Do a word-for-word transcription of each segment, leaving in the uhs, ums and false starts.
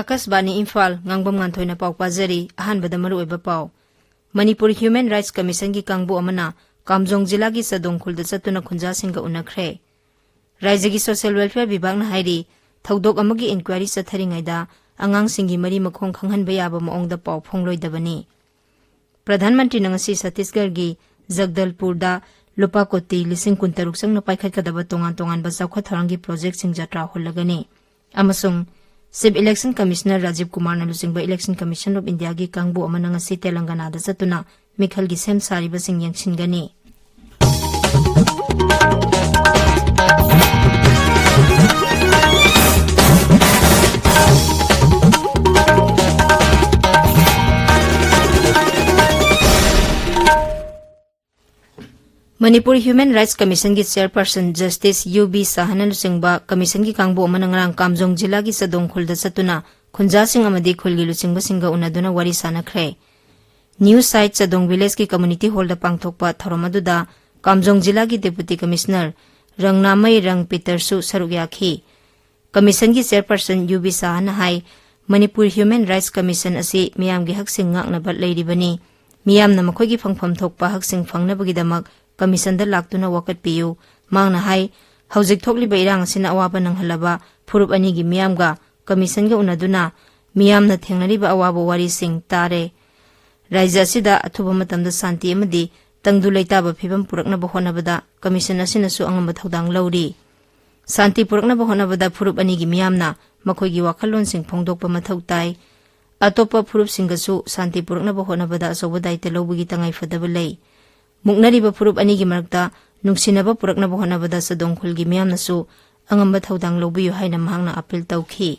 ꯑꯀꯥꯁꯕꯥꯅꯤ ꯏꯝꯐꯥꯜ, ꯉꯥꯡꯕꯝ ꯉꯥꯟꯊꯣꯏꯅ ꯄꯥꯎ ꯄꯥꯖꯔꯤ꯫ ꯑꯍꯥꯟꯕꯗ ꯃꯔꯨꯑꯣꯏꯕ ꯄꯥꯎ꯫ ꯃꯅꯤꯄꯨꯔ ꯍ꯭ꯌꯨꯃꯦꯟ ꯔꯥꯏꯠꯁ ꯀꯃꯤꯁꯟꯒꯤ ꯀꯥꯡꯕꯨ ꯑꯃꯅ ꯀꯥꯝꯖꯣꯡ ꯖꯤꯂꯥꯒꯤ ꯆꯥꯗꯣꯡ ꯈꯨꯜꯗ ꯆꯠꯇꯨꯅ ꯈꯨꯟꯖꯥꯁꯤꯡꯒ ꯎꯅꯈ꯭ꯔꯦ꯫ ꯔꯥꯏꯖ꯭ꯌꯒꯤ ꯁꯣꯁꯤꯌꯦꯜ ꯋꯦꯜꯐꯤꯌꯔ ꯕꯤꯚꯥꯒꯅ ꯍꯥꯏꯔꯤ, ꯊꯧꯗꯣꯛ ꯑꯃꯒꯤ ꯏꯟꯀ꯭ꯋꯥꯏꯔꯤ ꯆꯠꯊꯔꯤꯉꯩꯗ ꯑꯉꯥꯡꯁꯤꯡꯒꯤ ꯃꯔꯤ ꯃꯈꯣꯡ ꯈꯪꯍꯟꯕ ꯌꯥꯕ ꯃꯑꯣꯡꯗ ꯄꯥꯎ ꯐꯣꯡꯂꯣꯏꯗꯕꯅꯤ꯫ ꯄ꯭ꯔꯙꯥꯟ ꯃꯟꯇ꯭ꯔꯤꯅ ꯉꯁꯤ ꯁꯠꯇꯤꯁꯒꯔꯒꯤ ꯖꯒꯗꯜꯄꯨꯔꯗ ꯂꯨꯄꯥ ꯀꯣꯇꯤ ꯂꯤꯁꯤꯡ ꯀꯨꯟꯇꯔꯨꯛ ꯆꯪꯅ ꯄꯥꯏꯈꯠꯀꯗꯕ ꯇꯣꯉꯥꯟ ꯇꯣꯉꯥꯟꯕ ꯆꯥꯎꯈꯠ ꯊꯧꯔꯥꯡꯒꯤ ꯄ꯭ꯔꯣꯖꯦꯛꯁꯤꯡ ꯖꯇ꯭ꯔꯥ ꯍꯨꯜꯂꯒꯅꯤ꯫ ꯑꯃꯁꯨꯡ ꯆꯤꯐ ꯏꯂꯦꯛꯁꯟ ꯀꯃꯤꯁꯅꯔ ꯔꯥꯖꯤꯕ ꯀꯨꯃꯥꯔꯅ ꯂꯨꯆꯤꯡꯕ ꯏꯂꯦꯛꯁꯟ ꯀꯃꯤꯁꯟ ꯑꯣꯐ ꯏꯟꯗꯤꯌꯥꯒꯤ ꯀꯥꯡꯕꯨ ꯑꯃꯅ ꯉꯁꯤ ꯇꯦꯂꯪꯒꯅꯥꯗ ꯆꯠꯇꯨꯅ ꯃꯤꯈꯜꯒꯤ ꯁꯦꯝ ꯁꯥꯔꯤꯕꯁꯤꯡ ꯌꯦꯡꯁꯤꯟꯒꯅꯤ꯫ ꯃꯅꯤꯄꯨꯔ ꯍ꯭ꯌꯨꯃꯦꯟ ꯔꯥꯏꯠꯁ ꯀꯃꯤꯁꯟꯒꯤ ꯆꯦꯌꯔꯄꯔꯁꯟ ꯖꯁꯇꯤꯁ ꯌꯨ ꯕꯤ ꯁꯍꯥꯅ ꯂꯨꯆꯤꯡꯕ ꯀꯃꯤꯁꯟꯒꯤ ꯀꯥꯡꯕꯨ ꯑꯃꯅ ꯉꯔꯥꯡ ꯀꯥꯝꯖꯣꯡ ꯖꯤꯂꯥꯒꯤ ꯆꯥꯗꯣꯡ ꯈꯨꯜꯗ ꯆꯠꯇꯨꯅ ꯈꯨꯟꯖꯥꯁꯤꯡ ꯑꯃꯗꯤ ꯈꯨꯜꯒꯤ ꯂꯨꯆꯤꯡꯕꯁꯤꯡꯒ ꯎꯅꯗꯨꯅ ꯋꯥꯔꯤ ꯁꯥꯅꯈ꯭ꯔꯦ꯫ ꯅ꯭ꯌꯨ ꯁꯥꯏꯠ ꯆꯥꯗꯣꯡ ꯚꯤꯂꯦꯖꯀꯤ ꯀꯝꯃ꯭ꯌꯨꯅꯤꯇꯤ ꯍꯣꯜꯗ ꯄꯥꯡꯊꯣꯛꯄ ꯊꯧꯔꯝ ꯑꯗꯨꯗ ꯀꯥꯝꯖꯣꯡ ꯖꯤꯂꯥꯒꯤ ꯗꯦꯄꯨꯇꯤ ꯀꯃꯤꯁꯅꯔ ꯔꯪꯅꯥꯃꯩ ꯔꯪ ꯄꯤꯇꯔꯁꯨ ꯁꯔꯨꯛ ꯌꯥꯈꯤ꯫ ꯀꯃꯤꯁꯟꯒꯤ ꯆꯦꯌꯔꯄꯔꯁꯟ ꯌꯨ ꯕꯤ ꯁꯍꯥꯅ ꯍꯥꯏ, ꯃꯅꯤꯄꯨꯔ ꯍ꯭ꯌꯨꯃꯦꯟ ꯔꯥꯏꯠꯁ ꯀꯃꯤꯁꯟ ꯑꯁꯤ ꯃꯤꯌꯥꯝꯒꯤ ꯍꯛꯁꯤꯡ ꯉꯥꯛꯅꯕ ꯂꯩꯔꯤꯕꯅꯤ꯫ ꯃꯤꯌꯥꯝꯅ ꯃꯈꯣꯏꯒꯤ ꯐꯪꯐꯝ ꯊꯣꯛꯄ ꯍꯛꯁꯤꯡ ꯐꯪꯅꯕꯒꯤꯗꯃꯛ ꯀꯃꯤꯁꯟꯗ ꯂꯥꯛꯇꯨꯅ ꯋꯥꯀꯠꯄꯤꯌꯨ꯫ ꯃꯍꯥꯛꯅ ꯍꯥꯏ, ꯍꯧꯖꯤꯛ ꯊꯣꯛꯂꯤꯕ ꯏꯔꯥꯡ ꯑꯁꯤꯅ ꯑꯋꯥꯕ ꯅꯪꯍꯜꯂꯕ ꯐꯨꯔꯨꯞ ꯑꯅꯤꯒꯤ ꯃꯤꯌꯥꯝꯒ ꯀꯃꯤꯁꯟꯒ ꯎꯅꯗꯨꯅ ꯃꯤꯌꯥꯝꯅ ꯊꯦꯡꯅꯔꯤꯕ ꯑꯋꯥꯕ ꯋꯥꯔꯤꯁꯤꯡ ꯇꯥꯔꯦ꯫ ꯔꯥꯖ꯭ꯌ ꯑꯁꯤꯗ ꯑꯊꯨꯕ ꯃꯇꯝꯗ ꯁꯥꯟꯇꯤ ꯑꯃꯗꯤ ꯇꯪꯗꯨ ꯂꯩꯇꯥꯕ ꯐꯤꯕꯝ ꯄꯨꯔꯛꯅꯕ ꯍꯣꯠꯅꯕꯗ ꯀꯃꯤꯁꯟ ꯑꯁꯤꯅꯁꯨ ꯑꯉꯝꯕ ꯊꯧꯗꯥꯡ ꯂꯧꯔꯤ꯫ ꯁꯥꯟꯇꯤ ꯄꯨꯔꯛꯅꯕ ꯍꯣꯠꯅꯕꯗ ꯐꯨꯔꯨꯞ ꯑꯅꯤꯒꯤ ꯃꯤꯌꯥꯝꯅ ꯃꯈꯣꯏꯒꯤ ꯋꯥꯈꯜꯂꯣꯟꯁꯤꯡ ꯐꯣꯡꯗꯣꯛꯄ ꯃꯊꯧ ꯇꯥꯏ꯫ ꯑꯇꯣꯞꯄ ꯐꯨꯔꯨꯞꯁꯤꯡꯒꯁꯨ ꯁꯥꯟꯇꯤ ꯄꯨꯔꯛꯅꯕ ꯍꯣꯠꯅꯕꯗ ꯑꯆꯧꯕ ꯗꯥꯏꯇ ꯂꯧꯕꯒꯤ ꯇꯉꯥꯏꯐꯗꯕ ꯂꯩ꯫ ꯃꯨꯛꯅꯔꯤꯕ ꯐꯨꯔꯨꯞ ꯑꯅꯤꯒꯤ ꯃꯔꯛꯇ ꯅꯨꯡꯁꯤꯅꯕ ꯄꯨꯔꯛꯅꯕ ꯍꯣꯠꯅꯕꯗ ꯆꯥꯗꯣꯡ ꯈꯨꯜꯒꯤ ꯃꯤꯌꯥꯝꯅꯁꯨ ꯑꯉꯝꯕ ꯊꯧꯗꯥꯡ ꯂꯧꯕꯤꯌꯨ ꯍꯥꯏꯅ ꯃꯍꯥꯛꯅ ꯑꯥꯄꯤꯜ ꯇꯧꯈꯤ꯫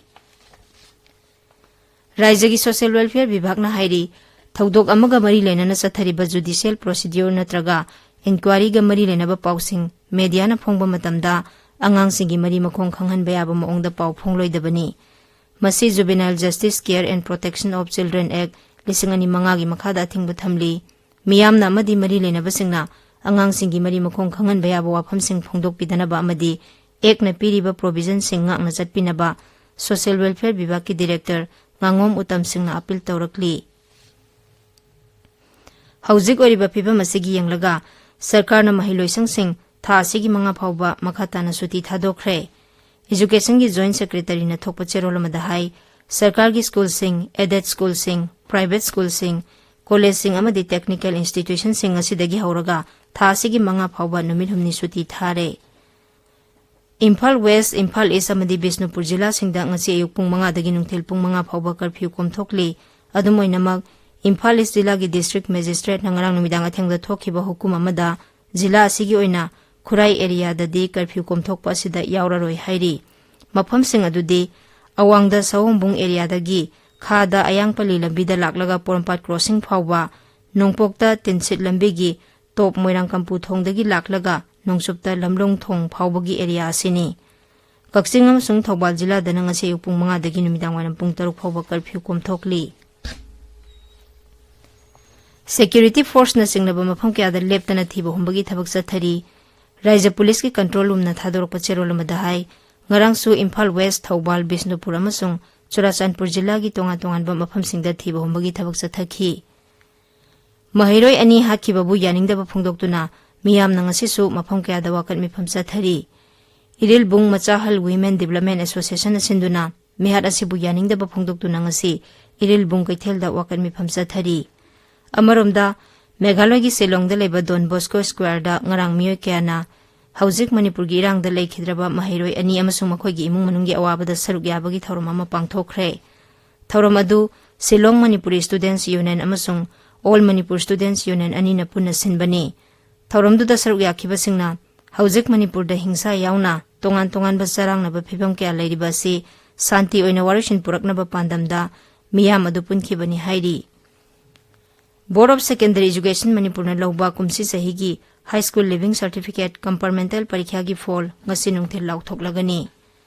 ꯔꯥꯖ꯭ꯌꯒꯤ ꯁꯣꯁꯤꯌꯦꯜ ꯋꯦꯜꯐꯤꯌꯔ ꯕꯤꯚꯥꯒꯅ ꯍꯥꯏꯔꯤ, ꯊꯧꯗꯣꯛ ꯑꯃꯒ ꯃꯔꯤ ꯂꯩꯅꯅ ꯆꯠꯊꯔꯤꯕ ꯖꯨꯗꯤꯁꯤꯌꯦꯜ ꯄ꯭ꯔꯣꯁꯤꯗ꯭ꯌꯨꯔ ꯅꯠꯇ꯭ꯔꯒ ꯏꯟꯀ꯭ꯋꯥꯔꯤꯒ ꯃꯔꯤ ꯂꯩꯅꯕ ꯄꯥꯎꯁꯤꯡ ꯃꯦꯗꯤꯌꯥꯅ ꯐꯣꯡꯕ ꯃꯇꯝꯗ ꯑꯉꯥꯡꯁꯤꯡꯒꯤ ꯃꯔꯤ ꯃꯈꯣꯡ ꯈꯪꯍꯟꯕ ꯌꯥꯕ ꯃꯑꯣꯡꯗ ꯄꯥꯎ ꯐꯣꯡꯂꯣꯏꯗꯕꯅꯤ꯫ ꯃꯁꯤ Juvenile Justice Care and Protection of Children Act ꯂꯤꯁꯤꯡ ꯑꯅꯤ ꯃꯉꯥꯒꯤ ꯃꯈꯥꯗ ꯑꯊꯤꯡꯕ ꯊꯝꯂꯤ꯫ ꯃꯤꯌꯥꯝꯅ ꯑꯃꯗꯤ ꯃꯔꯤ ꯂꯩꯅꯕꯁꯤꯡꯅ ꯑꯉꯥꯡꯁꯤꯡꯒꯤ ꯃꯔꯤ ꯃꯈꯣꯡ ꯈꯪꯍꯟꯕ ꯌꯥꯕ ꯋꯥꯐꯝꯁꯤꯡ ꯐꯣꯡꯗꯣꯛꯄꯤꯗꯅꯕ ꯑꯃꯗꯤ ꯑꯦꯛꯅ ꯄꯤꯔꯤꯕ ꯄ꯭ꯔꯣꯚꯤꯖꯟꯁꯤꯡ ꯉꯥꯛꯅ ꯆꯠꯄꯤꯅꯕ ꯁꯣꯁꯤꯌꯦꯜ ꯋꯦꯜꯐꯤꯌꯔ ꯕꯤꯚꯥꯒꯀꯤ ꯗꯤꯔꯦꯛꯇꯔ ꯉꯥꯉꯣꯝ ꯎꯇꯝ ꯁꯤꯡꯅ ꯑꯥꯄꯤꯜ ꯇꯧꯔꯛꯂꯤ꯫ ꯍꯧꯖꯤꯛ ꯑꯣꯏꯔꯤꯕ ꯐꯤꯕꯝ ꯑꯁꯤꯒꯤ ꯌꯦꯡꯂꯒ ꯁꯔꯀꯥꯔꯅ ꯃꯍꯩꯂꯣꯏꯁꯪꯁꯤꯡ ꯊꯥ ꯑꯁꯤꯒꯤ ꯃꯉꯥ ꯐꯥꯎꯕ ꯃꯈꯥ ꯇꯥꯅ ꯁꯨꯇꯤ ꯊꯥꯗꯣꯛꯈ꯭ꯔꯦ꯫ ꯏꯖꯨꯀꯦꯁꯟꯒꯤ ꯖꯣꯏꯟꯠ ꯁꯦꯀ꯭ꯔꯦꯇꯔꯤꯅ ꯊꯣꯛꯄ ꯆꯦꯔꯣꯜ ꯑꯃꯗ ꯍꯥꯏ, ꯁꯔꯀꯥꯔꯒꯤ ꯁ꯭ꯀꯨꯜꯁꯤꯡ, ꯑꯦꯗꯦꯗ ꯁ꯭ꯀꯨꯜꯁꯤꯡ, ꯄ꯭ꯔꯥꯏꯚꯦꯠ ꯁ꯭ꯀꯨꯜꯁꯤꯡ, ꯀꯣꯂꯦꯖꯁꯤꯡ ꯑꯃꯗꯤ ꯇꯦꯛꯅꯤꯀꯦꯜ ꯏꯟꯁꯇꯤꯇ꯭ꯌꯨꯁꯟꯁꯤꯡ ꯑꯁꯤꯗꯒꯤ ꯍꯧꯔꯒ ꯊꯥ ꯑꯁꯤꯒꯤ ꯃꯉꯥ ꯐꯥꯎꯕ ꯅꯨꯃꯤꯠ ꯍꯨꯝꯅꯤ ꯁꯨꯇꯤ ꯊꯥꯔꯦ꯫ ꯏꯝꯐꯥꯜ ꯋꯦꯁ, ꯏꯝꯐꯥꯜ ꯏꯁ ꯑꯃꯗꯤ ꯕꯤꯁꯅꯨꯄꯨꯔ ꯖꯤꯂꯥꯁꯤꯡꯗ ꯉꯁꯤ ꯑꯌꯨꯛ ꯄꯨꯡ ꯃꯉꯥꯗꯒꯤ ꯅꯨꯡꯊꯤꯜ ꯄꯨꯡ ꯃꯉꯥ ꯐꯥꯎꯕ ꯀꯔꯐ꯭ꯌꯨ ꯀꯣꯝꯊꯣꯛꯂꯤ꯫ ꯑꯗꯨꯝ ꯑꯣꯏꯅꯃꯛ, ꯏꯝꯐꯥꯜ ꯏꯁ ꯖꯤꯂꯥꯒꯤ ꯗꯤꯁꯇ꯭ꯔꯤꯛ ꯃꯦꯖꯤꯁꯇ꯭ꯔꯦꯠꯅ ꯉꯔꯥꯡ ꯅꯨꯃꯤꯗꯥꯡ ꯑꯊꯦꯡꯕꯗ ꯊꯣꯛꯈꯤꯕ ꯍꯨꯀꯨꯝ ꯑꯃꯗ ꯖꯤꯂꯥ ꯑꯁꯤꯒꯤ ꯑꯣꯏꯅ ꯈꯨꯔꯥꯏ ꯑꯦꯔꯤꯌꯥꯗꯗꯤ ꯀꯔꯐ꯭ꯌꯨ ꯀꯣꯝꯊꯣꯛꯄ ꯑꯁꯤꯗ ꯌꯥꯎꯔꯔꯣꯏ ꯍꯥꯏꯔꯤ꯫ ꯃꯐꯝꯁꯤꯡ ꯑꯗꯨꯗꯤ ꯑꯋꯥꯡꯗ ꯁꯑꯣꯝꯕꯨꯡ ꯑꯦꯔꯤꯌꯥꯗꯒꯤ ꯈꯥꯗ ꯑꯌꯥꯡꯄꯜꯂꯤ ꯂꯝꯕꯤꯗ ꯂꯥꯛꯂꯒ ꯄꯣꯔꯣꯝꯄꯥꯠ ꯀ꯭ꯔꯣꯁꯤꯡ ꯐꯥꯎꯕ, ꯅꯣꯡꯄꯣꯛꯇ ꯇꯤꯟꯁꯤꯠ ꯂꯝꯕꯤꯒꯤ ꯇꯣꯞ ꯃꯣꯏꯔꯥꯡꯀꯝꯄꯨ ꯊꯣꯡꯗꯒꯤ ꯂꯥꯛꯂꯒ ꯅꯣꯡꯆꯨꯞꯇ ꯂꯝꯂꯣꯡ ꯊꯣꯡ ꯐꯥꯎꯕꯒꯤ ꯑꯦꯔꯤꯌꯥ ꯑꯁꯤꯅꯤ꯫ ꯀꯛꯆꯤꯡ ꯑꯃꯁꯨꯡ ꯊꯧꯕꯥꯜ ꯖꯤꯂꯥꯗꯅ ꯉꯁꯤ ꯑꯌꯨꯛ ꯄꯨꯡ ꯃꯉꯥꯗꯒꯤ ꯅꯨꯃꯤꯗꯥꯡ ꯋꯥꯏꯔꯝ ꯄꯨꯡ ꯇꯔꯨꯛ ꯐꯥꯎꯕ ꯀꯔꯐ꯭ꯌꯨ ꯀꯣꯝꯊꯣꯛꯂꯤ꯫ ꯁꯦꯀ꯭ꯌꯨꯔꯤꯇꯤ ꯐꯣꯔꯁꯅꯆꯤꯡꯂꯕ ꯃꯐꯝ ꯀꯌꯥꯗ ꯂꯦꯞꯇꯅ ꯊꯤꯕ ꯍꯨꯝꯕꯒꯤ ꯊꯕꯛ ꯆꯠꯊꯔꯤ꯫ ꯔꯥꯏꯖ꯭ꯌ ꯄꯨꯂꯤꯁꯀꯤ ꯀꯟꯇ꯭ꯔꯣꯜ ꯔꯨꯝꯅ ꯊꯥꯗꯣꯔꯛꯄ ꯆꯦꯔꯣꯜ ꯑꯃꯗ ꯍꯥꯏ, ꯉꯔꯥꯡꯁꯨ ꯏꯝꯐꯥꯜ ꯋꯦꯁ, ꯊꯧꯕꯥꯜ, ꯕꯤꯁꯅꯨꯄꯨꯔ ꯑꯃꯁꯨꯡ ꯆꯨꯔꯥꯆꯥꯟꯄꯨꯔ ꯖꯤꯂꯥꯒꯤ ꯇꯣꯉꯥꯟ ꯇꯣꯉꯥꯟꯕ ꯃꯐꯝꯁꯤꯡꯗ ꯊꯤꯕ ꯍꯨꯝꯕꯒꯤ ꯊꯕꯛ ꯆꯠꯊꯈꯤ꯫ ꯃꯍꯩꯔꯣꯏ ꯑꯅꯤ ꯍꯥꯠꯈꯤꯕꯕꯨ ꯌꯥꯅꯤꯡꯗꯕ ꯐꯣꯡꯗꯣꯛꯇꯨꯅ ꯃꯤꯌꯥꯝꯅ ꯉꯁꯤꯁꯨ ꯃꯐꯝ ꯀꯌꯥꯗ ꯋꯥꯀꯠ ꯃꯤꯐꯝ ꯆꯠꯊꯔꯤ꯫ ꯏꯔꯤꯜꯕꯨꯡ ꯃꯆꯥꯍꯜ ꯋꯤꯃꯦꯟ ꯗꯤꯕ꯭ꯂꯞꯃꯦꯟ ꯑꯦꯁꯣꯁꯤꯌꯦꯁꯟꯅ ꯁꯤꯟꯗꯨꯅ ꯃꯤꯍꯥꯠ ꯑꯁꯤꯕꯨ ꯌꯥꯅꯤꯡꯗꯕ ꯐꯣꯡꯗꯣꯛꯇꯨꯅ ꯉꯁꯤ ꯏꯔꯤꯜꯕꯨꯡ ꯀꯩꯊꯦꯜꯗ ꯋꯥꯀꯠ ꯃꯤꯐꯝ ꯆꯠꯊꯔꯤ꯫ ꯑꯃꯔꯣꯝꯗ, ꯃꯦꯘꯥꯂꯌꯒꯤ ꯁꯤꯂꯣꯡꯗ ꯂꯩꯕ ꯗꯣꯟ ꯕꯣꯁꯀꯣ ꯁ꯭ꯀ꯭ꯋꯥꯔꯗ ꯉꯔꯥꯡ ꯃꯤꯑꯣꯏ ꯀꯌꯥꯅ ꯍꯧꯖꯤꯛ ꯃꯅꯤꯄꯨꯔꯒꯤ ꯏꯔꯥꯡꯗ ꯂꯩꯈꯤꯗ꯭ꯔꯕ ꯃꯍꯩꯔꯣꯏ ꯑꯅꯤ ꯑꯃꯁꯨꯡ ꯃꯈꯣꯏꯒꯤ ꯏꯃꯨꯡ ꯃꯅꯨꯡꯒꯤ ꯑꯋꯥꯕꯗ ꯁꯔꯨꯛ ꯌꯥꯕꯒꯤ ꯊꯧꯔꯝ ꯑꯃ ꯄꯥꯡꯊꯣꯛꯈ꯭ꯔꯦ꯫ ꯊꯧꯔꯝ ꯑꯗꯨ ꯁꯤꯂꯣꯡ ꯃꯅꯤꯄꯨꯔꯤ ꯁ꯭ꯇꯨꯗꯦꯟꯠꯁ ꯌꯨꯅꯤꯌꯟ ꯑꯃꯁꯨꯡ ꯑꯣꯜ ꯃꯅꯤꯄꯨꯔ ꯁ꯭ꯇꯨꯗꯦꯟꯠꯁ ꯌꯨꯅꯤꯌꯟ ꯑꯅꯤꯅ ꯄꯨꯟꯅ ꯁꯤꯟꯕꯅꯤ꯫ ꯊꯧꯔꯝꯗꯨꯗ ꯁꯔꯨꯛ ꯌꯥꯈꯤꯕꯁꯤꯡꯅ ꯍꯧꯖꯤꯛ ꯃꯅꯤꯄꯨꯔꯗ ꯍꯤꯡꯁꯥ ꯌꯥꯎꯅ ꯇꯣꯉꯥꯟ ꯇꯣꯉꯥꯟꯕ ꯆꯔꯥꯡꯅꯕ ꯐꯤꯚꯝ ꯀꯌꯥ ꯂꯩꯔꯤꯕ ꯑꯁꯤ ꯁꯥꯟꯇꯤ ꯑꯣꯏꯅ ꯋꯥꯔꯣꯏꯁꯤꯟ ꯄꯨꯔꯛꯅꯕ ꯄꯥꯟꯗꯝꯗ ꯃꯤꯌꯥꯝ ꯑꯗꯨ ꯄꯨꯟꯈꯤꯕꯅꯤ ꯍꯥꯏꯔꯤ꯫ ꯕꯣꯔꯗ ꯑꯣꯐ ꯁꯦꯀꯦꯟꯗꯔꯤ ꯏꯖꯨꯀꯦꯁꯟ ꯃꯅꯤꯄꯨꯔꯅ ꯂꯧꯕ ꯀꯨꯝꯁꯤ ꯆꯍꯤꯒꯤ high school leaving certificate compartmental ꯄꯔꯤꯈ꯭ꯌꯥꯒꯤ ꯐꯣꯜ ꯉꯁꯤ ꯅꯨꯡꯊꯤꯜ ꯂꯥꯎꯊꯣꯛꯂꯒꯅꯤ꯫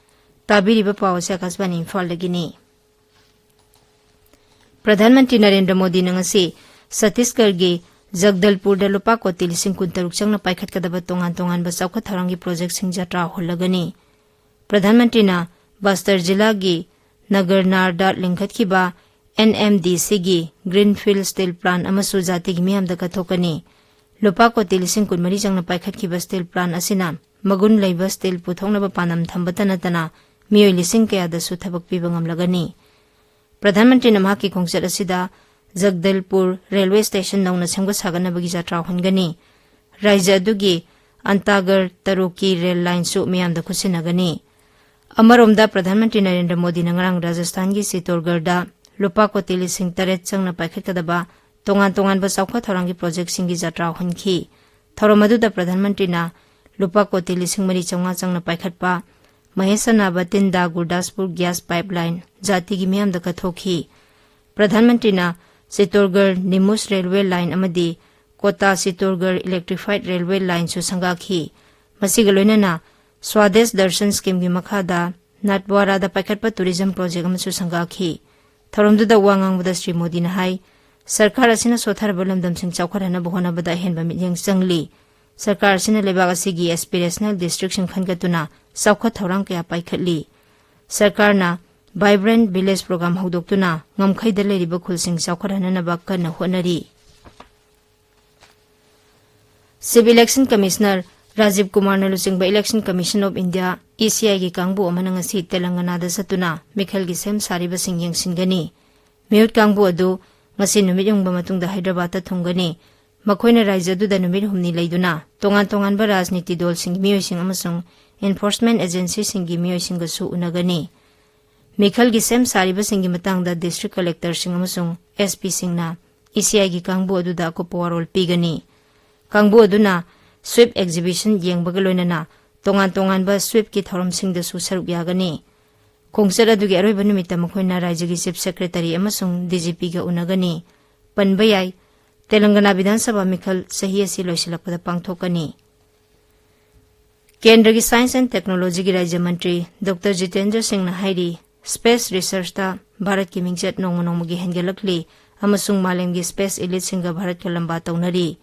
ꯇꯥꯕꯤꯔꯤꯕ ꯄꯥꯎ ꯑꯁꯤ ꯑꯀꯥꯁꯕꯥꯅꯤ ꯏꯝꯐꯥꯜꯗꯒꯤꯅꯤ꯫ ꯄ꯭ꯔꯙꯥꯟ ꯃꯟꯇ꯭ꯔꯤ ꯅꯔꯦꯟꯗ꯭ꯔ ꯃꯣꯗꯤꯅ ꯉꯁꯤ ꯁꯠꯇꯤꯁꯒꯔꯒꯤ ꯖꯒꯗꯜꯄꯨꯔꯗ ꯂꯨꯄꯥ ꯀꯣꯇꯤ ꯂꯤꯁꯤꯡ ꯀꯨꯟꯇꯔꯨꯛ ꯆꯪꯅ ꯄꯥꯏꯈꯠꯀꯗꯕ ꯇꯣꯉꯥꯟ ꯇꯣꯉꯥꯟꯕ ꯆꯥꯎꯈꯠ ꯊꯧꯔꯥꯡꯒꯤ ꯄ꯭ꯔꯣꯖꯦꯛꯁꯤꯡ ꯖꯇ꯭ꯔꯥ ꯍꯨꯜꯂꯒꯅꯤ꯫ ꯄ꯭ꯔꯙꯥꯟ ꯃꯟꯇ꯭ꯔꯤꯅ ꯕꯁꯇꯔ ꯖꯤꯂꯥꯒꯤ ꯅꯒꯔꯅꯥꯔꯗ ꯂꯤꯡꯈꯠꯈꯤꯕ NMDCꯒꯤ Greenfield Steel Plant ꯑꯃꯁꯨ ꯖꯥꯇꯤꯒꯤ ꯃꯤꯌꯥꯝꯗ ꯀꯠꯊꯣꯛꯀꯅꯤ꯫ ꯂꯨꯄꯥ ꯀꯣꯇꯤ ꯂꯤꯁꯤꯡ ꯀꯨꯟꯃꯔꯤ ꯆꯪꯅ ꯄꯥꯏꯈꯠꯈꯤꯕ steel plant ꯑꯁꯤꯅ ꯃꯒꯨꯟ ꯂꯩꯕ steel ꯄꯨꯊꯣꯛꯅꯕ ꯄꯥꯟꯗꯝ ꯊꯝꯕꯇ ꯅꯠꯇꯅ ꯃꯤꯑꯣꯏ ꯂꯤꯁꯤꯡ ꯀꯌꯥꯗꯁꯨ ꯊꯕꯛ ꯄꯤꯕ ꯉꯝꯂꯒꯅꯤ꯫ ꯄ꯭ꯔꯙꯥꯟ ꯃꯟꯇ꯭ꯔꯤꯅ ꯃꯍꯥꯛꯀꯤ ꯈꯣꯡꯆꯠ ꯑꯁꯤꯗ ꯖꯒꯗꯜꯄꯨꯔ ꯔꯦꯜꯋꯦ ꯁ꯭ꯇꯦꯁꯟ ꯅꯧꯅ ꯁꯦꯝꯒꯠ ꯁꯥꯒꯠꯅꯕꯒꯤ ꯖꯇ꯭ꯔꯥ ꯍꯣꯟꯒꯅꯤ꯫ ꯔꯥꯖ꯭ꯌ ꯑꯗꯨꯒꯤ ꯑꯟꯇꯥꯒꯔ ꯇꯔꯨꯛꯀꯤ ꯔꯦꯜ ꯂꯥꯏꯟꯁꯨ ꯃꯤꯌꯥꯝꯗ ꯈꯨꯠꯁꯤꯟꯅꯒꯅꯤ꯫ ꯑꯃꯔꯣꯝꯗ, ꯄ꯭ꯔꯙꯥꯟ ꯃꯟꯇ꯭ꯔꯤ ꯅꯔꯦꯟꯗ꯭ꯔ ꯃꯣꯗꯤꯅ ꯉꯔꯥꯡ ꯔꯥꯖꯁꯊꯥꯟꯒꯤ ꯆꯤꯇꯣꯔꯒꯔꯗ ꯂꯨꯄꯥ ꯀꯣꯇꯤ ꯂꯤꯁꯤꯡ ꯇꯔꯦꯠ ꯆꯪꯅ ꯄꯥꯏꯈꯠꯀꯗꯕ ꯇꯣꯉꯥꯟ ꯇꯣꯉꯥꯟꯕ ꯆꯥꯎꯈꯠ ꯊꯧꯔꯥꯡꯒꯤ ꯄ꯭ꯔꯣꯖꯦꯛꯁꯤꯡꯒꯤ ꯖꯇ꯭ꯔꯥ ꯍꯣꯟꯈꯤ꯫ ꯊꯧꯔꯝ ꯑꯗꯨꯗ ꯄ꯭ꯔꯙꯥꯟ ꯃꯟꯇ꯭ꯔꯤꯅ ꯂꯨꯄꯥ ꯀꯣꯇꯤ ꯂꯤꯁꯤꯡ ꯃꯔꯤ ꯆꯥꯝꯃꯉꯥ ꯆꯪꯅ ꯄꯥꯏꯈꯠꯄ ꯃꯍꯦꯁꯅꯥꯕꯇꯤꯟꯗ ꯒꯨꯔꯗꯥꯁꯄꯨꯔ ꯒ꯭ꯌꯥꯁ ꯄꯥꯏꯞꯂꯥꯏꯟ ꯖꯥꯇꯤꯒꯤ ꯃꯤꯌꯥꯝꯗ ꯀꯠꯊꯣꯛꯈꯤ꯫ ꯄ꯭ꯔꯙꯥꯟ ꯃꯟꯇ꯭ꯔꯤꯅ ꯆꯤꯇꯣꯔꯒꯔ ꯅꯤꯃꯨꯁ ꯔꯦꯜꯋꯦ ꯂꯥꯏꯟ ꯑꯃꯗꯤ ꯀꯣꯇꯥ ꯆꯤꯇꯣꯔꯒꯔ ꯏꯂꯦꯛꯇ꯭ꯔꯤꯐꯥꯏꯗ ꯔꯦꯜꯋꯦ ꯂꯥꯏꯟꯁꯨ ꯁꯪꯒꯥꯈꯤ꯫ ꯃꯁꯤꯒ ꯂꯣꯏꯅꯅ ꯁ꯭ꯋꯥꯗꯦꯁ ꯗꯔꯁꯟ ꯁ꯭ꯀꯤꯝꯒꯤ ꯃꯈꯥꯗ ꯅꯥꯠꯋꯥꯔꯥꯗ ꯄꯥꯏꯈꯠꯄ ꯇꯨꯔꯤꯖꯝ ꯄ꯭ꯔꯣꯖꯦꯛ ꯑꯃꯁꯨ ꯁꯪꯒꯥꯈꯤ꯫ ꯊꯧꯔꯝꯗꯨꯗ ꯋꯥ ꯉꯥꯡꯕꯗ ꯁ꯭ꯔꯤ ꯃꯣꯗꯤꯅ ꯍꯥꯏ, ꯁꯔꯀꯥꯔ ꯑꯁꯤꯅ ꯁꯣꯠꯊꯔꯕ ꯂꯝꯗꯝꯁꯤꯡ ꯆꯥꯎꯈꯠꯍꯟꯅꯕ ꯍꯣꯠꯅꯕꯗ ꯑꯍꯦꯟꯕ ꯃꯤꯠꯌꯦꯡ ꯆꯪꯂꯤ꯫ ꯁꯔꯀꯥꯔ ꯑꯁꯤꯅ ꯂꯩꯕꯥꯛ ꯑꯁꯤꯒꯤ ꯑꯦꯁꯄꯤꯔꯦꯁꯅꯦꯜ ꯗꯤꯁꯇ꯭ꯔꯤꯛꯁꯤꯡ ꯈꯟꯒꯠꯇꯨꯅ ꯆꯥꯎꯈꯠ ꯊꯧꯔꯥꯡ ꯀꯌꯥ ꯄꯥꯏꯈꯠꯂꯤ꯫ ꯁꯔꯀꯥꯔꯅ Vibrant Village Program ꯍꯧꯗꯣꯛꯇꯨꯅ ꯉꯝꯈꯩꯗ ꯂꯩꯔꯤꯕ ꯈꯨꯜꯁꯤꯡ ꯆꯥꯎꯈꯠꯍꯟꯅꯅꯕ ꯀꯟꯅ ꯍꯣꯠꯅꯔꯤ꯫ Chief Election Commissioner ꯔꯥꯖꯤꯕ ꯀꯨꯃꯥꯔꯅ ꯂꯨꯆꯤꯡꯕ Election Commission of India, ECIꯒꯤ ꯀꯥꯡꯕꯨ ꯑꯃꯅ ꯉꯁꯤ ꯇꯦꯂꯪꯒꯅꯥꯗ ꯆꯠꯇꯨꯅ ꯃꯤꯈꯜꯒꯤ ꯁꯦꯝ ꯁꯥꯔꯤꯕꯁꯤꯡ ꯌꯦꯡꯁꯤꯟꯒꯅꯤ꯫ ꯃꯤꯍꯨꯠ ꯀꯥꯡꯕꯨ ꯑꯗꯨ ꯉꯁꯤ ꯅꯨꯃꯤꯠ ꯌꯨꯡꯕ ꯃꯇꯨꯡꯗ ꯍꯥꯏꯗ꯭ꯔꯕꯥꯗꯇ ꯊꯨꯡꯒꯅꯤ꯫ ꯃꯈꯣꯏꯅ ꯔꯥꯖ꯭ꯌ ꯑꯗꯨꯗ ꯅꯨꯃꯤꯠ ꯍꯨꯝꯅꯤ ꯂꯩꯗꯨꯅ ꯇꯣꯉꯥꯟ ꯇꯣꯉꯥꯟꯕ ꯔꯥꯖꯅꯤꯇꯤ ꯗꯜꯁꯤꯡꯒꯤ ꯃꯤꯑꯣꯏꯁꯤꯡ ꯑꯃꯁꯨꯡ enforcement agencyꯁꯤꯡꯒꯤ ꯃꯤꯑꯣꯏꯁꯤꯡꯒꯁꯨ ꯎꯅꯒꯅꯤ꯫ ꯃꯤꯈꯜꯒꯤ ꯁꯦꯝ ꯁꯥꯔꯤꯕꯁꯤꯡꯒꯤ ꯃꯇꯥꯡꯗ district collectorꯁꯤꯡ ꯑꯃꯁꯨꯡ SPꯁꯤꯡꯅ ECIꯒꯤ ꯀꯥꯡꯕꯨ ꯑꯗꯨꯗ ꯑꯀꯨꯞꯄ ꯋꯥꯔꯣꯜ ꯄꯤꯒꯅꯤ꯫ ꯀꯥꯡꯕꯨ ꯑꯗꯨꯅ sweep exhibition ꯌꯦꯡꯕꯒ ꯂꯣꯏꯅꯅ ꯇꯣꯉꯥꯟ ꯇꯣꯉꯥꯟꯕ sweepꯀꯤ ꯊꯧꯔꯝꯁꯤꯡꯗꯁꯨ ꯁꯔꯨꯛ ꯌꯥꯒꯅꯤ꯫ ꯈꯣꯡꯆꯠ ꯑꯗꯨꯒꯤ ꯑꯔꯣꯏꯕ ꯅꯨꯃꯤꯠꯇ ꯃꯈꯣꯏꯅ ꯔꯥꯖ꯭ꯌꯒꯤ Chief Secretary ꯑꯃꯁꯨꯡ DGPꯒ ꯎꯅꯒꯅꯤ꯫ ꯄꯟꯕ ꯌꯥꯏ, ꯇꯦꯂꯪꯒꯅꯥ ꯕꯤꯙꯥꯟ ꯁꯚꯥ ꯃꯤꯈꯜ ꯆꯍꯤ ꯑꯁꯤ ꯂꯣꯏꯁꯤꯜꯂꯛꯄꯗ ꯄꯥꯡꯊꯣꯛꯀꯅꯤ꯫ ꯀꯦꯟꯗ꯭ꯔꯒꯤ Science and Technologyꯒꯤ ꯔꯥꯖ꯭ꯌ ꯃꯟꯇ꯭ꯔꯤ ꯗꯣꯛꯇꯔ ꯖꯤꯇꯦꯟꯗ꯭ꯔ ꯁꯤꯡꯅ ꯍꯥꯏꯔꯤ, space researchꯇ ꯚꯥꯔꯠꯀꯤ ꯃꯤꯡꯆꯠ ꯅꯣꯡꯃ ꯅꯣꯡꯃꯒꯤ ꯍꯦꯟꯒꯠꯂꯛꯂꯤ ꯑꯃꯁꯨꯡ ꯃꯥꯂꯦꯝꯒꯤ space eliteꯁꯤꯡꯒ ꯚꯥꯔꯠꯀ ꯂꯝꯕꯥ ꯇꯧꯅꯔꯤ꯫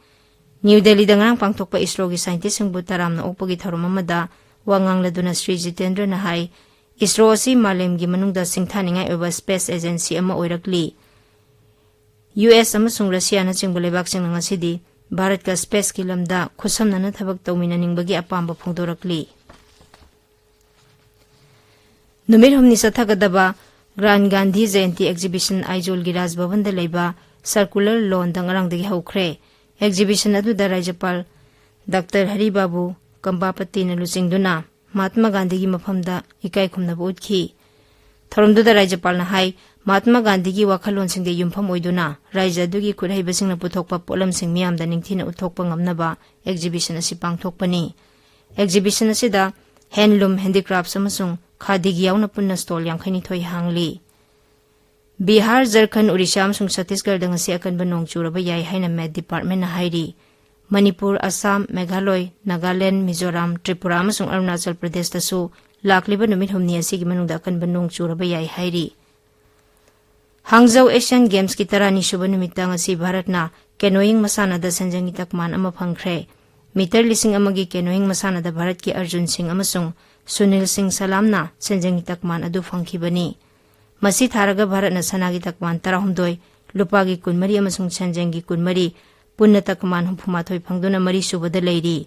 ꯅ꯭ꯌꯨ ꯗꯦꯜꯂꯤꯗ ꯉꯔꯥꯡ ꯄꯥꯡꯊꯣꯛꯄ ISROꯒꯤ scientistꯁꯤꯡꯕꯨ ꯇꯔꯥꯝꯅ ꯑꯣꯛꯄꯒꯤ ꯊꯧꯔꯝ ꯑꯃꯗ ꯋꯥ ꯉꯥꯡꯂꯗꯨꯅ ꯁ꯭ꯔꯤ ꯖꯤꯇꯦꯟꯗ꯭ꯔꯅ ꯍꯥꯏ, ꯏꯁꯔꯣ ꯑꯁꯤ ꯃꯥꯂꯦꯝꯒꯤ ꯃꯅꯨꯡꯗ ꯁꯤꯡꯊꯥꯅꯤꯡꯉꯥꯏ ꯑꯣꯏꯕ space agency ꯑꯃ ꯑꯣꯏꯔꯛꯂꯤ꯫ ꯌꯨ ꯑꯦꯁ ꯑꯃꯁꯨꯡ ꯔꯁꯤꯌꯥꯅꯆꯤꯡꯕ ꯂꯩꯕꯥꯛꯁꯤꯡꯅ ꯉꯁꯤꯗꯤ ꯚꯥꯔꯠꯀ spaceꯀꯤ ꯂꯝꯗ ꯈꯨꯠꯁꯝꯅꯅ ꯊꯕꯛ ꯇꯧꯃꯤꯟꯅꯅꯤꯡꯕꯒꯤ ꯑꯄꯥꯝꯕ ꯐꯣꯡꯗꯣꯔꯛꯂꯤ꯫ ꯅꯨꯃꯤꯠ ꯍꯨꯝꯅꯤ ꯆꯠꯊꯒꯗꯕ ꯒ꯭ꯔꯥꯟ ꯒꯥꯟꯙꯤ ꯖꯌꯟꯇꯤ exhibition ꯑꯥꯏꯖꯣꯜꯒꯤ ꯔꯥꯖ ꯚꯕꯟꯗ ꯂꯩꯕ circular lawnꯗ ꯉꯔꯥꯡꯗꯒꯤ ꯍꯧꯈ꯭ꯔꯦ꯫ Exhibition ꯑꯗꯨꯗ ꯔꯥꯖ꯭ꯌꯄꯥꯜ ꯗꯥꯛꯇꯔ ꯍꯔꯤ ꯕꯥꯕꯨ ꯀꯝꯕꯥꯄꯇꯤꯅ ꯂꯨꯆꯤꯡꯗꯨꯅ ꯃꯍꯥꯠꯃꯥ ꯒꯥꯟꯙꯤꯒꯤ ꯃꯐꯝꯗ ꯏꯀꯥꯏ ꯈꯨꯝꯅꯕ ꯎꯠꯈꯤ꯫ ꯊꯧꯔꯝꯗꯨꯗ ꯔꯥꯖ꯭ꯌꯄꯥꯜꯅ ꯍꯥꯏ, ꯃꯍꯥꯠꯃꯥ ꯒꯥꯟꯙꯤꯒꯤ ꯋꯥꯈꯜꯂꯣꯟꯁꯤꯡꯗ ꯌꯨꯝꯐꯝ ꯑꯣꯏꯗꯨꯅ ꯔꯥꯖ꯭ꯌ ꯑꯗꯨꯒꯤ ꯈꯨꯠꯍꯩꯕꯁꯤꯡꯅ ꯄꯨꯊꯣꯛꯄ ꯄꯣꯠꯂꯝꯁꯤꯡ ꯃꯤꯌꯥꯝꯗ ꯅꯤꯡꯊꯤꯅ ꯎꯠꯊꯣꯛꯄ ꯉꯝꯅꯕ exhibition ꯑꯁꯤ ꯄꯥꯡꯊꯣꯛꯄꯅꯤ꯫ Exhibition ꯑꯁꯤꯗ handloom, handicrafts ꯑꯃꯁꯨꯡ ꯈꯥꯗꯤꯒꯤ ꯌꯥꯎꯅ ꯄꯨꯟꯅ stall ꯌꯥꯡꯈꯩꯅꯤꯊꯣꯏ ꯍꯥꯡꯂꯤ꯫ ꯕꯤꯍꯥꯔ, ꯖꯔꯈꯟ, ꯑꯣꯔꯤꯁꯥ ꯑꯃꯁꯨꯡ ꯁꯠꯇꯤꯁꯒꯔꯗ ꯉꯁꯤ ꯑꯀꯟꯕ ꯅꯣꯡ ꯆꯨꯔꯕ ꯌꯥꯏ ꯍꯥꯏꯅ Met Departmentꯅ ꯍꯥꯏꯔꯤ꯫ ꯃꯅꯤꯄꯨꯔ, ꯑꯁꯥꯝ, ꯃꯦꯘꯥꯂꯣꯏ, ꯅꯥꯒꯥꯂꯦꯟ, ꯃꯤꯖꯣꯔꯥꯝ, ꯇ꯭ꯔꯤꯄꯨꯔꯥ ꯑꯃꯁꯨꯡ ꯑꯔꯨꯅꯥꯆꯜ ꯄ꯭ꯔꯗꯦꯁꯇꯁꯨ ꯂꯥꯛꯂꯤꯕ ꯅꯨꯃꯤꯠ ꯍꯨꯝꯅꯤ ꯑꯁꯤꯒꯤ ꯃꯅꯨꯡꯗ ꯑꯀꯟꯕ ꯅꯣꯡ ꯆꯨꯔꯕ ꯌꯥꯏ ꯍꯥꯏꯔꯤ꯫ ꯍꯥꯡꯖꯧ Asian Gamesꯀꯤ ꯇꯔꯥꯅꯤ ꯁꯨꯕ ꯅꯨꯃꯤꯠꯇ ꯉꯁꯤ ꯚꯥꯔꯠꯅ canoeing ꯃꯁꯥꯟꯅꯗ ꯁꯦꯟꯖꯪꯒꯤ ꯇꯛꯃꯥꯟ ꯑꯃ ꯐꯪꯈ꯭ꯔꯦ꯫ ꯃꯤꯇꯔ ꯂꯤꯁꯤꯡ ꯑꯃꯒꯤ canoeing ꯃꯁꯥꯟꯅꯗ ꯚꯥꯔꯠꯀꯤ ꯑꯔꯖꯨꯟ ꯁꯤꯡ ꯑꯃꯁꯨꯡ ꯁꯨꯅꯤꯜ ꯁꯤꯡ ꯁꯂꯥꯝꯅ ꯁꯦꯟꯖꯪꯒꯤ ꯇꯛꯃꯥꯟ ꯑꯗꯨ ꯐꯪꯈꯤꯕꯅꯤ꯫ ꯃꯁꯤ ꯊꯥꯔꯒ ꯚꯥꯔꯠꯅ ꯁꯅꯥꯒꯤ ꯇꯛꯃꯥꯟ ꯇꯔꯥꯍꯨꯝꯗꯣꯏ, ꯂꯨꯄꯥꯒꯤ ꯀꯨꯟꯃꯔꯤ ꯑꯃꯁꯨꯡ ꯁꯦꯟꯖꯦꯡꯒꯤ ꯀꯨꯟꯃꯔꯤ, ꯄꯨꯟꯅ ꯇꯛꯃꯥꯟ ꯍꯨꯝꯐꯨꯃꯥꯊꯣꯏ ꯐꯪꯗꯨꯅ ꯃꯔꯤ ꯁꯨꯕꯗ ꯂꯩꯔꯤ꯫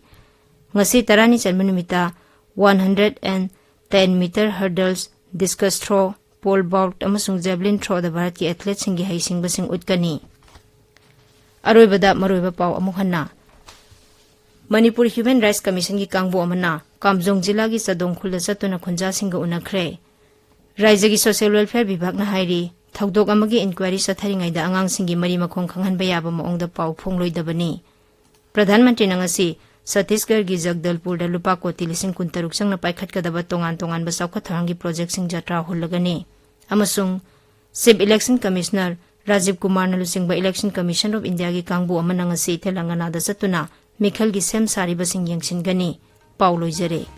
ꯉꯁꯤ ꯇꯔꯥꯅꯤ ꯆꯟꯕ ꯅꯨꯃꯤꯠꯇ one hundred and ten meter hurdles, discus throw, pole vault ꯑꯃꯁꯨꯡ javelin throwꯗ ꯚꯥꯔꯠꯀꯤ athleteꯁꯤꯡꯒꯤ ꯍꯩꯁꯤꯡꯕꯁꯤꯡ ꯎꯠꯀꯅꯤ꯫ ꯑꯔꯣꯏꯕꯗ ꯃꯔꯨꯑꯣꯏꯕ ꯄꯥꯎ ꯑꯃꯨꯛ ꯍꯟꯅ꯫ ꯃꯅꯤꯄꯨꯔ Human Rights Commissionꯒꯤ ꯀꯥꯡꯕꯨ ꯑꯃꯅ ꯀꯥꯝꯖꯣꯡ ꯖꯤꯂꯥꯒꯤ ꯆꯥꯗꯣꯡ ꯈꯨꯜꯗ ꯆꯠꯇꯨꯅ ꯈꯨꯟꯖꯥꯁꯤꯡꯒ ꯎꯅꯈ꯭ꯔꯦ꯫ ꯔꯥꯏꯖ꯭ꯌꯒꯤ Social Welfare ꯕꯤꯚꯥꯒꯅ ꯍꯥꯏꯔꯤ, ꯊꯧꯗꯣꯛ ꯑꯃꯒꯤ inquiry ꯆꯠꯊꯔꯤꯉꯩꯗ ꯑꯉꯥꯡꯁꯤꯡꯒꯤ ꯃꯔꯤ ꯃꯈꯣꯡ ꯈꯪꯍꯟꯕ ꯌꯥꯕ ꯃꯑꯣꯡꯗ ꯄꯥꯎ ꯐꯣꯡꯂꯣꯏꯗꯕꯅꯤ꯫ ꯄ꯭ꯔꯙꯥꯟ ꯃꯟꯇ꯭ꯔꯤꯅ ꯉꯁꯤ ꯆꯠꯇꯤꯁꯒꯔꯒꯤ ꯖꯒꯗꯜꯄꯨꯔꯗ ꯂꯨꯄꯥ ꯀꯣꯇꯤ ꯂꯤꯁꯤꯡ ꯀꯨꯟꯇꯔꯨꯛ ꯆꯪꯅ ꯄꯥꯏꯈꯠꯀꯗꯕ ꯇꯣꯉꯥꯟ ꯇꯣꯉꯥꯟꯕ ꯆꯥꯎꯈꯠ ꯊꯧꯔꯥꯡꯒꯤ projectꯁꯤꯡ ꯖꯇ꯭ꯔꯥ ꯍꯨꯜꯂꯒꯅꯤ꯫ ꯑꯃꯁꯨꯡ Chief Election Commissioner ꯔꯥꯖꯤꯕ ꯀꯨꯃꯥꯔꯅ ꯂꯨꯆꯤꯡꯕ Election Commission of Indiaꯒꯤ ꯀꯥꯡꯕꯨ ꯑꯃꯅ ꯉꯁꯤ ꯇꯦꯂꯪꯒꯅꯥꯗ ꯆꯠꯇꯨꯅ ꯃꯤꯈꯜꯒꯤ ꯁꯦꯝ ꯁꯥꯔꯤꯕꯁꯤꯡ ꯌꯦꯡꯁꯤꯟꯒꯅꯤ꯫ ꯄꯥꯎ ꯂꯣꯏꯖꯔꯦ꯫